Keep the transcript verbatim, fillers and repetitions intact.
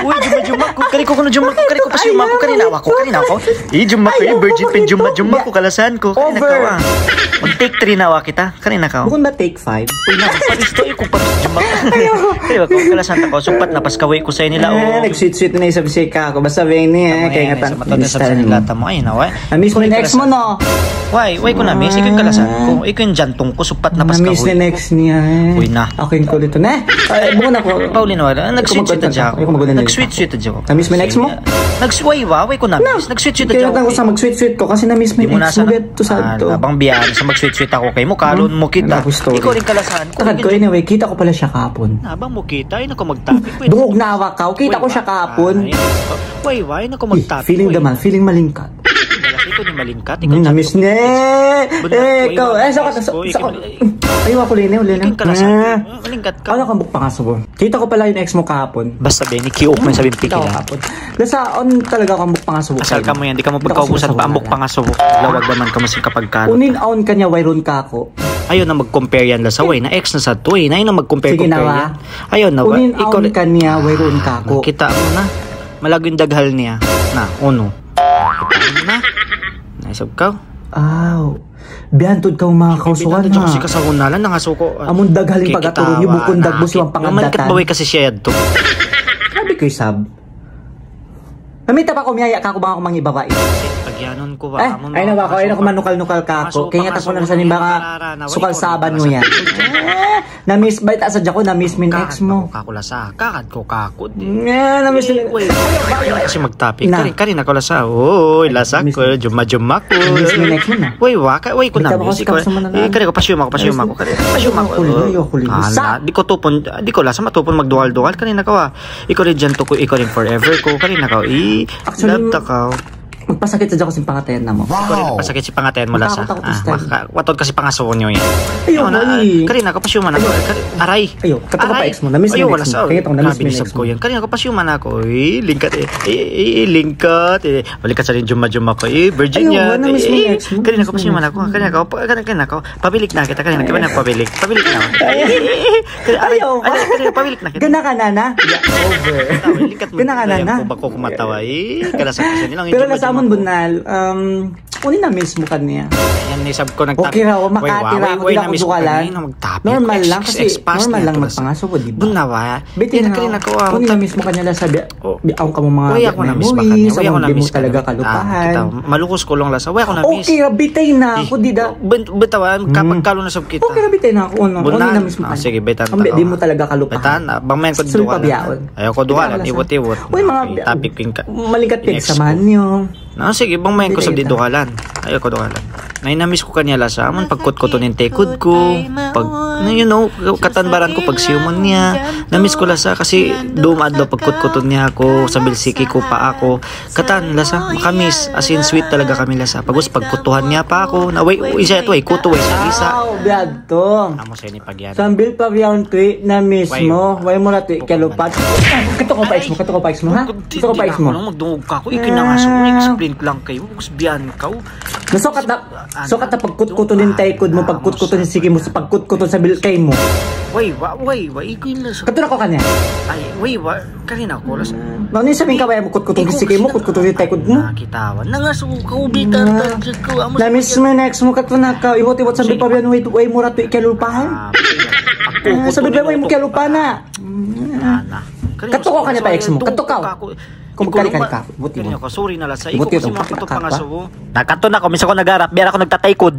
Uy, jumma-jumma ku. Kari ku kunu jumma ku. Kari ku pa siyuma ku. Kari na wa ku. Kari na ku. Eh, jumma ku. Eh, virgin pa in jumma-jumma ku. Kalasahan ku. Kari na kaw, ah. Mag-take three na wa kita. Kari na kaw. Bukun ba take five? Uy, na, paris to. Eh, ku paris jumma ku. Kari wa ku. Kalasahan ta kaw. Supat na pas kaway ku sa inila, oh. Nag-sweet-sweet na isab siya ka. Aku basta ba ini, eh. Kaya nga ta. Sa mata na sa nila ta mo. Ay, na, wa. Na-miss mo in ex mo, no? Way, way ku na-miss. Ikaw in kalasahan ku. Ikaw in jantung ku. Supat na pas kaway ku. Na-miss in ex niya, eh. Uy, na. Aku in kulit na. Ay, bukun aku. Paulino, wala. Nag-sweet-sweet hadja aku. Nag-sweet-sweet hadja aku. Na-miss mo in ex mo? Nag-, way, wa, way ku na-miss. Nag-sweet-sweet hadja aku. Kaya sa mag-sweet-sweet ku kasi na-miss mo in ex mo. Bang biya' sa mag-sweet-sweet aku kaymu, kalun mu kita. Ikaw in kalasahan ku. Takad ku, anyway, kita ku pala siya kahapon. Bang mu kita, ay, naku, magtapik. Dungog na wa kaw, kita ku siya kahapon. Way, way, naku, magtapik. Feeling daman, feeling malingkat. Ikaw in malingkat, ikaw in malingkat. Na-miss niya. Eh, ikaw. Eh, saka, saka. Ay, wa ku lini, uli na. Ikaw in kalasahan ku. Malingkat kaw. Ano kang bukpang aso? Kita ku pala in ex mu kahapon. Basta, Benny, kiuk man sabi in pikilan. Kita ku kahapon. Lasa, awn talaga kang bukpang aso. Asal kamu yan, di' kamu pagkaubusan pa in bukpang aso. Lawag naman kamu sin kapagkalutan. Unu in awn kaniya, wayruun kāku'. Ayaw na mag-compare yan, lasa, way na, ex na sa tuwi. Ayaw na mag-compare-compare yan. Ayaw na, wa. Unu in awn kaniya, wayruun kāku'. Kita' mu na. Malaggu' in daghal niya. Na, unu. Na. Naisab kaw? Aw. Biya' hantud kaw manga kausugan, ha? Kasi kasahun na lang, nangasuko. Amun daghal in pagkaturun niyu, bukun dagbus in pangaddatan. Malikat ba way kasi siya yadtu? Sabi ku isab. Namita pa ku miyaya' kāku' bang aku mangi' babai. Pagyanun ku ba? Eh, ay na ba aku, ay na ku manukal-nukal kāku'. Kaya nga tapunan sa nimba ka sukal saban mu yan. Na-miss, bayta' sadja ku, na-miss mu in ex mu. Kakad ku, kakad ku, lasa. Kakad ku, kakad ku. Nga, na-miss mu. Kasi magtapik. Kari, kari na ku, lasa. Uy, lasa ku, jumma-jumma ku. Na-miss mu in ex mu na. Uy, wa, ka, uy, ku na-miss. Kari ku, pasiyuma ku, pasiyuma ku. Kari, pasiyuma ku. Di' ku tupun, di' ku, lasa, matupun magduwal-duwal. Kari na ku, ah. Ikaw rin dyan to ku, ikaw rin forever ku. Kari na ku, i-love ta ku. Magpasakit sadja aku sin pangatayan namu'. Ikaw rin pasakit sin pangatayan mu, lasa. Mataud kasi pangasubu niyu yan. Ayaw, kari na ku, pasiyuma na ku. Aray. Ayaw, katu' ka pa ex mu, na-miss mu in ex mu. Kaya itong na-miss mu in ex mu. Kari na ku, pasiyuma na ku. Eh, lingkat, eh. Eh, lingkat, eh. Balik ka sa rin, jumma-jumma ku. Eh, virgin yan. Kari na ku, pasiyuma na ku. Kari na ku, pabilik na kita. Kari na ku, pabilik. Pabilik na. Ayaw, pabilik na kita. Gana ka na na? Gana ka na na? Bako ku matawa, eh. Kalasahan nila. Pero kasamun bunnal, um, unu in na-miss mu kaniya? Yan, isab ku nagtapik. Okay raw, makatira, way, way, di' na aku dugalan. Normal lang kasi, normal lang magpangasubu, di ba? Bunnal, wa. Bitin na, unu in na-miss mu kaniya, lasa, biya' awn kamu manga memories, way aku na-miss kaniya. Way aku na-miss kaniya. Malukus ku lang, lasa. Way aku na-miss. Okay ra, bitay na aku, di' da. Bitaw, kapag kalu na sab kita. Okay ra, bitay na aku. Unu in na-miss mu kaniya? Sige, bitan. Di' mu talaga kalupahan. Bitan, bang mayan ku dugalan. Ayaw ku dugalan, iwut-iwut. Uy, manga topic, malingkat in ex mu. Na, sige, bang mayan ku sab di' dugalan. Ayaw ku dugalan. Na, in na-miss ku kaniya, lasa, amun pagkutkutun in taykud ku. Pag, na, you know, katan baran ku pagsiyumun niya. Na-miss ku, lasa, kasi dum adlaw pagkutkutun niya aku, sambil siki ku pa aku. Katan, lasa, maka-miss. As in, sweet talaga kami, lasa. Pag-us, pagkutuhan niya pa aku. Na, way, isa ito, way kutu, way isa, isa. Aw, biya' to. Sambil pa biya' tuwi' na-miss mu, way mu ra tuwi' kiyalupahan. Katu' kaw pa ex mu, katu' kaw pa ex mu, ha? Katu' kaw pa ex mu. Magdungug kaw, ikinangas mu, explain ku lang kaymu, biya' kaw. Na, sukat na, sukat na pagkutkutun in taykud mu, pagkutkutun in siki mu, pagkutkutun sambil kaymu. Way, wa, way, wa, ikaw in lasa. Katu' na kaw kaniya. Ay, way, wa. Kari na ku, lasa. Na, unu in sabi in kabaya' mu, kutkutun in siki mu, kutkutun in taykud mu. Nakitawan. Nangasubu kaw, bitan, tanjik kaw, amu. Na-miss mu in ex mu, katu' na kaw. Iwut-iwut sambil pa biya' yan, way, way mu ra tuwi' kiyalupahan. Sambil pa biya' way mu kiyalupahan na. Katu' kaw kaniya pa ex mu, katu' kaw. Kari-kari kaw. Iwut-iwut. Sorry na, lasa. Iwut-iwut. Na, katu' na kaw, minsan kaw nag-arap, biya' aku nagtataykud.